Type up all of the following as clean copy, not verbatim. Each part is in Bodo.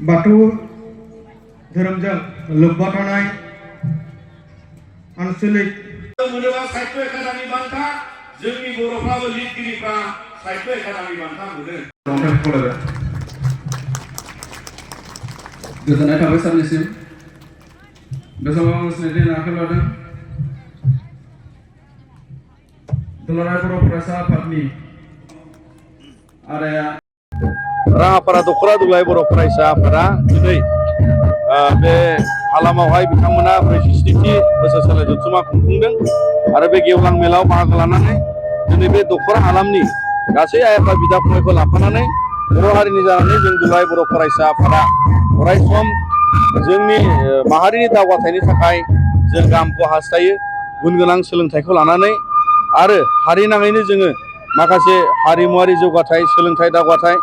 बाथौ धोरोमजों लोब्बा थानाय आनसलिक मोनोबा साहित्य एकाडेमि बान्था जोंनि बर'फ्राबो लिरगिरिफ्रा साहित्य एकाडेमि बान्था मोनो। गोजोननाय थाबाय सारनिसिम बे समाव आं सिनायथि आखायाव लादों दुलाराय बर' फरायसा आफादनि आदाया राङापारा दख'रा दुलाराय बर' फरायसा आफादा दिनै बे हालामावहाय बिथांमोना 46थि बोसोरसालि जथुम्मा खुंफुंदों आरो बे गेवलां मेलाव बाहागो लानानै दिनै बे दख'रा हालामनि गासै आइ आफा बिदा फंबायखौ लाफानानै बर' हारिनि जानानै जों दुलाराय बर' फरायसा आफादा अराय सम जोंनि माहारिनि दावगाथायनि थाखाय जों गाहामखौ हास्थायो गुन गोनां सोलोंथाइखौ लानानै आरो हारि नाङैनो जोङो माखासे हारिमुवारि जौगाथाय सोलोंथाइ दावगाथाय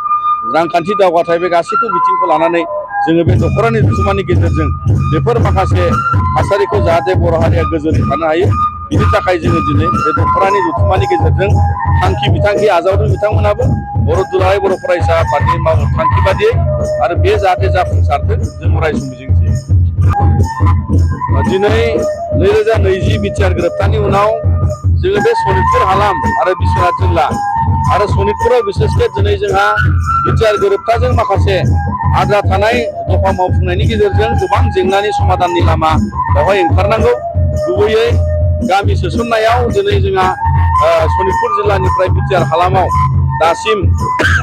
रांखान्थि दावगाथाय बे गासैखौ बिथिंखौ लानानै जोङो बे दख'रानि जथुम्मानि गेजेरजों बेफोर माखासे थासारिखौ जाहाथे बर' हारिया गोजोनै थानो हायो बिनि थाखाय जोङो दिनै बे दख'रानि जथुम्मानि गेजेरजों थांखि बिथांखि आजावदों बिथांमोनाबो बर' दुलाराय बर' फरायसा आफादनि मावनो थांखि बादियै आरो बे जाहाथे जाफुंसारथों जों अरायसम मिजिंथियो। दिनै 2020 बिटिआर गोरोबथानि उनाव जोङो बे सनितपुर हालाम आरो बिश्वनाथ जिल्ला आरो सनितपुराव बिसेसके दिनै जोंहा बिटिआर गोरोबथाजों माखासे आद्रा थानाय दफा मावफुंनायनि गेजेरजों गोबां जेंनानि समाधाननि लामा बेवहाय ओंखारनांगौ गुबैयै गामि सोसननायाव दिनै जोंहा सनितपुर जिल्लानिफ्राय बिटिआर हालामाव दासिम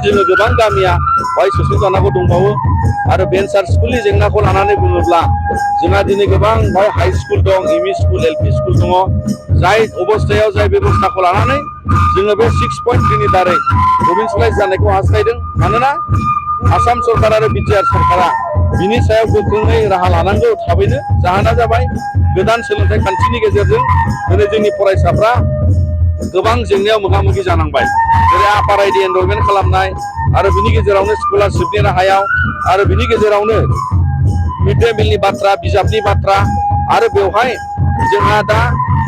जोङो गोबां गामिया बेवहाय सोसनजानांगौ दंबावो आरो भेन्सार स्कुलनि जेंनाखौ लानानै बुङोब्ला जोंहा दिनै गोबां बेवहाय हाइ स्कुल दं एमइ स्कुल एलपि स्कुल दङ जाय अबस्थायाव जाय बेबस्थाखौ लानानै जोङो बे 6.3नि दारै प्रभिन्सियेलाइज जानायखौ हास्थायदों मानोना आसाम सरकार आरो बिटिआर सरकारा बिनि सायाव गोख्रोङै राहा लानांगौ थाबैनो जाहोना जाबाय गोदान सोलोंथाइ खान्थिनि गेजेरजों दिनै जोंनि फरायसाफ्रा गोबां जेंनायाव मोगा मोगि जानांबाय जेरै आपार आइडि एनरलमेन्ट खालामनाय आरो बिनि गेजेरावनो स्कलारशिपनि राहायाव आरो बिनि गेजेरावनो मिड डे मिलनि बाथ्रा बिजाबनि बाथ्रा आरो बेवहाय जोंहा दा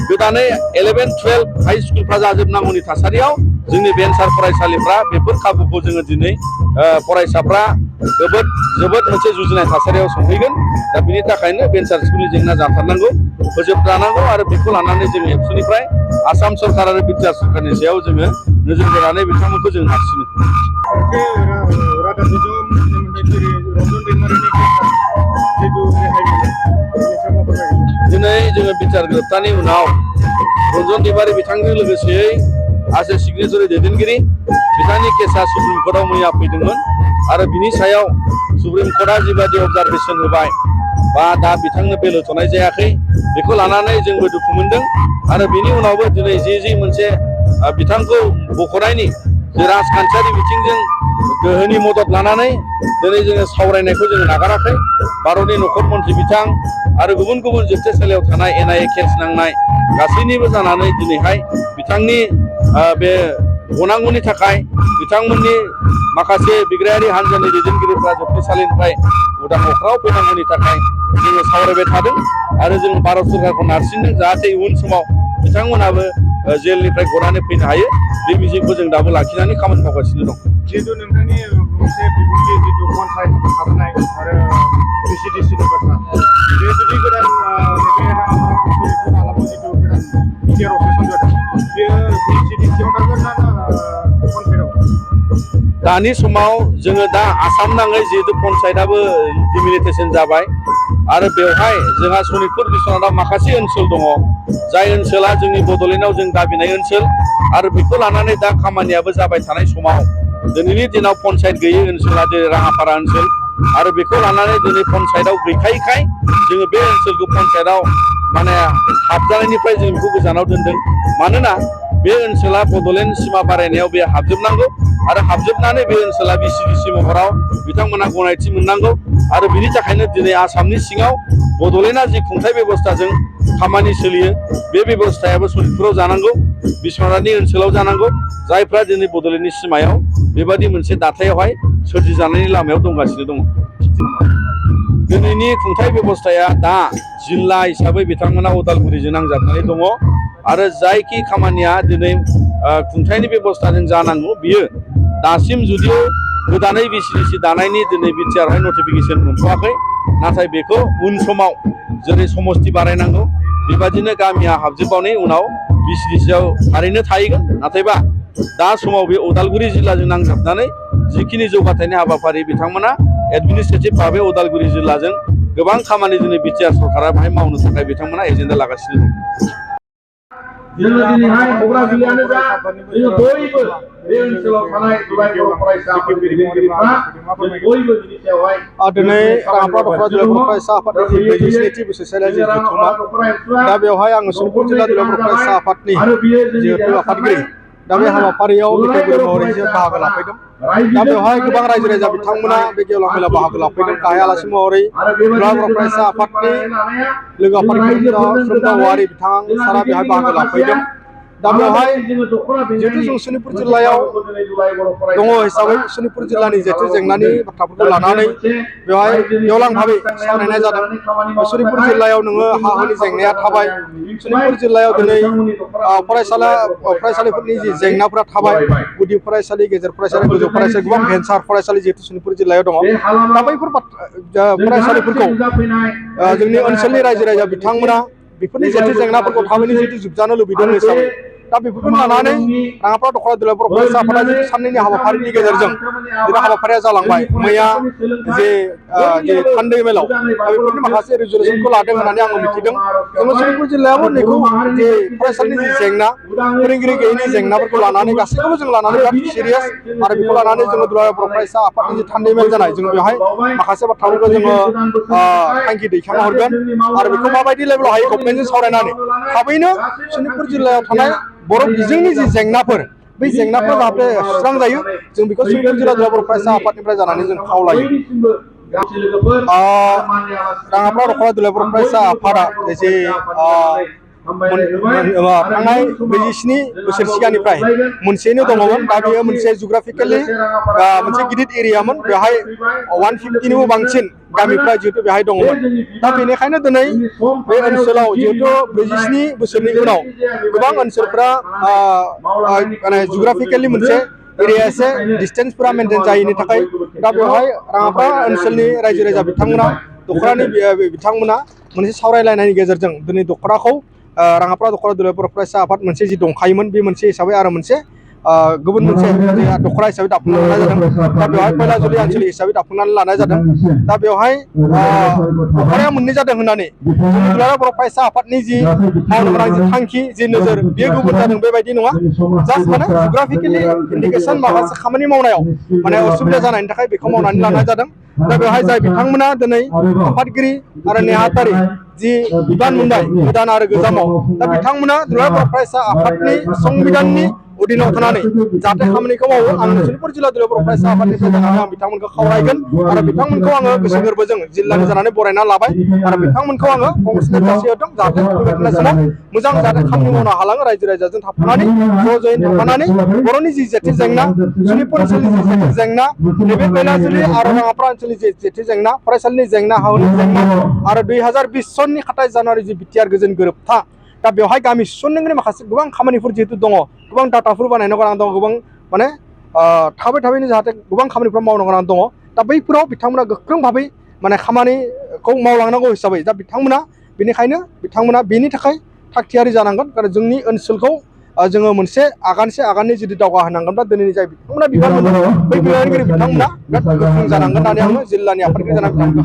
गोदानै 11-12 हाइ स्कुलफ्रा जाजोबनांगौनि थासारियाव जोंनि भेन्सार फरायसालिफ्रा बेफोर खाबुखौ जोङो दिनै फरायसाफ्रा जोबोद मोनसे जुजिनाय थासारियाव सौहैगोन दा बिनि थाखायनो भेन्सार स्कुलनि जेंना जाथारनांगौ फोजोबजानांगौ आरो बेखौ लानानै जों एबसुनिफ्राय आसाम सरकार आरो बिटिआर सरकारनि सायाव जोङो नोजोर होनानै बिथांमोनखौ जों नारसिनो। दिनै जोङो बिटिआर गोरोबथानि उनाव रन्जन दैमारि बिथांजों लोगोसेयै आसे सिगनेचरि दैदेनगिरि बिथांनि केसा सुप्रिम कर्टआव मैया फैदोंमोन आरो बिनि सायाव सुप्रिम कर्टआ जिबायदि अबजारभेसन होबाय बा दा बिथांनो बेल होथ'नाय जायाखै बेखौ लानानै जोंबो दुखु मोनदों आरो बिनि उनावबो दिनै जि मोनसे बिथांखौ बख'नायनि जे राजखान्थियारि बिथिंजों गोहोनि मदद लानानै दिनै जोङो सावरायनायखौ जोङो नागाराखै भारतनि नखर मन्थ्रि बिथां आरो गुबुन जोबथेसालियाव थानाय एनआइए केस नांनाय गासैनिबो जानानै दिनैहाय बिथांनि बे गनांगौनि थाखाय बिथांमोननि माखासे बिग्रायारि हान्जानि दैदेनगिरिफ्रा जोबथेसालिनिफ्राय उदां अख्राङाव फैनांगौनि थाखाय जोङो सावरायबाय थादों आरो जों भारत सरकारखौ नारसिनदों जाहाथे इयुन समाव बिथांमोनाबो जेलनिफ्राय गनानै फैनो हायो बे मिजिंखौ जों दाबो लाखिनानै खामानि मावगासिनो दं। जिहेतु नोंथांनि मोनसे बिबुंथि जितु पन्सायत हाबनाय आरो भिसिडिसिनि बाथ्रा बे जुदि गोदान नैबे हालामाव जितु गोदान बिटिआर अफिस जादों बेयो भिसिडिसियाव थागोन ना पन्सायतआव? दानि समाव जोङो दा आसाम नाङै जिहेतु पन्सायतआबो डिमिलिटेसन जाबाय आरो बेवहाय जोंहा सनितपुर बिश्वनाथाव माखासे ओनसोल दङ जाय ओनसोला जोंनि बड'लेण्डआव जों दाबिनाय ओनसोल आरो बेखौ लानानै दा खामानियाबो जाबाय थानाय समाव दिनैनि दिनाव पन्सायत गैयै ओनसोला जेरै राङापारा ओनसोल आरो बेखौ लानानै दिनै पन्सायतआव गैखायैखाय जोङो बे ओनसोलखौ पन्सायतआव माने हाबजानायनिफ्राय जों बेखौ गोजानाव दोनदों मानोना बे ओनसोला बड'लेण्ड सिमा बारायनायाव बे हाबजोबनांगौ आरो हाबजोबनानै बे ओनसोला भिसिडिसि महराव बिथांमोना गनायथि मोननांगौ आरो बिनि थाखायनो दिनै आसामनि सिङाव बड'लेण्डआ जि खुंथाय बेबस्थाजों खामानि सोलियो बे बेबस्थायाबो सनितपुराव जानांगौ बिश्वनाथनि ओनसोलाव जानांगौ जायफ्रा दिनै बड'लेण्डनि सिमायाव बेबादि मोनसे दाथायावहाय सोरजिजानायनि लामायाव दंगासिनो दङ। दिनैनि खुंथाय बेबस्थाया दा जिल्ला हिसाबै बिथांमोना उदालगुरिजों नांजाबनानै दङ आरो जायखि खामानिया दिनै खुंथायनि बेबस्थाजों जानांगौ बियो दासिम जुदिও गोदानै बिसिडिसि दानायनि दिनै बिटिआरआवहाय नटिफिकेसन मोनथ'वाखै नाथाय बेखौ उन समाव जेरै समस्ति बारायनांगौ बेबादिनो गामिया हाबजोबबावनायनि उनाव बिसिडिसिआव थारैनो थाहैगोन नाथायबा दा समाव बे उदालगुरि जिल्लाजों नांजाबनानै जिखिनि जौगाथायनि हाबाफारि बिथांमोना एडमिनिस्ट्रेटिभ भाबै उदालगुरि जिल्लाजों गोबां खामानि दिनै बिटिआर सरकारा बाहाय मावनो थाखाय बिथांमोना एजेन्डा लागासिनो दं जोङो दिनैहाय बग्राजुलियानो जा जोङो बयबो बे ओनसोलाव थानाय दुलाय बर' फरायसा आफाद दैदेनगिरिफ्रा जों बयबो बिनि सायावहाय दिनै राङापारा दख'रा दुलाय बर' फरायसा आफादनि 46थि बोसोरसालिया जि जथुमा दा बेवहाय आङो सनितपुर जिल्ला दुलाय बर' फरायसा आफादनि जिहेतु आफादगिरि दा बे हाबाफारियाव बिथांखिरि महरै बाहागो लाफैदों दा बेवहाय गोबां रायजो राजा बिथांमोना बे गेवलां मेलाव बाहागो लाफैदों गाहाय आलासि महरै दुलाय बर' फरायसा आफादनि लोगो आफादगिरि सुमदा औवारि बिथां सारा बेवहाय बाहागो लाफैदों दा बेवहाय जिहेतु जों सनितपुर जिल्लायाव दङ हिसाबै सनितपुर जिल्लानि जिहेतु जेंनानि बाथ्राफोरखौ लानानै बेवहाय गेवलां भाबै सावरायनाय जादों सनितपुर जिल्लायाव नोङो हा हुनि जेंनाया थाबाय सनितपुर जिल्लायाव दिनै फरायसालिफोरनि जि जेंनाफोरा थाबाय गुदि फरायसालि गेजेर फरायसालि गोजौ फरायसालि गोबां भेन्सार फरायसालि जिहेतु सनितपुर जिल्लायाव दङ दा बैफोर फरायसालिफोरखौ जोंनि ओनसोलनि रायजो राजा बिथांमोना बेफोरनि जिहेतु जेंनाफोरखौ थाबैनो जिहेतु जोबजानो लुबैदों हिसाबै दा बेफोरखौ लानानै राङापारा दख'रा दुलाय बर' फरायसा आफादा जितु साननैनि हाबाफारिनि गेजेरजों दिनै हाबाफारिया जालांबाय मैया जे थान्दै मेलाव बेफोरनि माखासे रिजुलेसनखौ लादों होननानै आङो मिथिदों जोङो सनितपुर जिल्लायावबो बेखौ जे फरायसालिनि जि जेंना फोरोंगिरि गैयैनि जेंनाफोरखौ लानानै गासैखौबो जों लानानै बिराद सिरियास आरो बेखौ लानानै जोङो दुलाय बर' फरायसा आफादनि जि थान्दै मेल जानाय जों बेवहाय माखासे बाथ्राफोरखौ जोङो थांखि दैखांना हरगोन आरो बेखौ माबायदि लेभेलाव हायो गभर्नमेन्टजों सावरायनानै थाबैनो सनितपुर जिल्लायाव थानाय बर' बिजोंनि जि जेंनाफोर बै जेंनाफोरा जाहाथे सुस्रांजायो जों बेखौ सनितपुर जिल्ला दुलाय बर' फरायसा आफादनिफ्राय जानानै जों खावलायो राङापारा दख'रा दुलाय बर' फरायसा आफादा जे थांनाय 47 बोसोर सिगांनिफ्राय मोनसेनो दङमोन दा बेयो मोनसे जुग्राफिकेलि मोनसे गिदिर एरियामोन बेवहाय 150निबो बांसिन गामिफ्रा जिहेतु बेवहाय दङमोन दा बेनिखायनो दिनै बे ओनसोलाव जिहेतु 47 बोसोरनि उनाव गोबां ओनसोलफ्रा जुग्राफिकेलि मोनसे एरिया एसे डिस्टेन्सफोरा मेनटेन जायैनि थाखाय दा बेवहाय राङापारा ओनसोलनि रायजो राजा बिथांमोना दख'रानि बिथांमोना मोनसे सावरायलायनायनि गेजेरजों दिनै दख'राखौ राङापारा दख'रा दुलाय बर' फरायसा आफाद मोनसे जि दंखायोमोन बे मोनसे हिसाबै आरो मोनसे गुबुन मोनसे दख'रा हिसाबै दाफुंनानै लानाय जादों दा बेवहाय पैलाजुलि आनसलिक हिसाबै दाफुंनानै लानाय जादों दा बेवहाय दख'राया मोननै जादों होननानै जोंनि दुलाराय बर' फरायसा आफादनि जि मावनो गोनां जि थांखि जि नोजोर बेयो गुबुन जादों बेबायदि नङा जास्ट माने जुग्राफिकेलि इन्डिकेसन माखासे खामानि मावनायाव माने असुबिदा जानायनि थाखाय बेखौ मावनानै लानाय जादों दा बेवहाय जाय बिथांमोना दिनै आफादगिरि आरो नेहाथारि जि बिबान मोनबाय गोदान आरो गोजामाव दा बिथांमोना दुलाराय बर' फरायसा आफादनि संबिधाननि अधीनाव थानानै जाहाथे खामानिखौ मावो आं सनितपुर जिल्ला दुलाराय बर' फरायसा आफादनिफ्राय जानानै आं बिथांमोनखौ खावलायगोन आरो बिथांमोनखौ आङो गोसो गोरबोजों जिल्लानि जानानै बरायना लाबाय आरो बिथांमोनखौ आङो कंग्रेसनि जासि होदों जाहाथे फैबाय समाव मोजां जाहाथे खामानि मावनो हालाङो रायजो राजाजों थाफानानै ज'यैनो थाफानानै बर'नि जि जेथि जेंना सनितपुर ओनसोलनि जि जेथि जेंना नैबे पैलाजुलि आरो राङापारा ओनसोलनि जि जेथि जेंना फरायसालिनि जेंना हानि जेंना आरो 2020 सननि 27 जानुवारि जि बिटिआर गोजोन गोरोबथा दा बेवहाय गामि सुसन्नायनि माखासे गोबां खामानिफोर जिहेतु दङ गोबां डाटाफोर बानायनो गोनां दङ गोबां माने थाबैनो जाहाथे गोबां खामानिफोर मावनो गोनां दङ दा बैफोराव बिथांमोना गोख्रों भाबै माने खामानिखौ मावलांनांगौ हिसाबै दा बिथांमोना बेनिखायनो बिथांमोना बेनि थाखाय थागथियारि जानांगोन आरो जोंनि ओनसोलखौ जोङो मोनसे आगाननि जुदि दावगा होनांगोनबा दिनैनि जाय बिथांमोना बिबान मोनो बै बिबानगिरि बिथांमोना बिराद गोख्रों जानांगोन होननानै आङो जिल्लानि आफादगिरि जानानै बिथांमोनखौ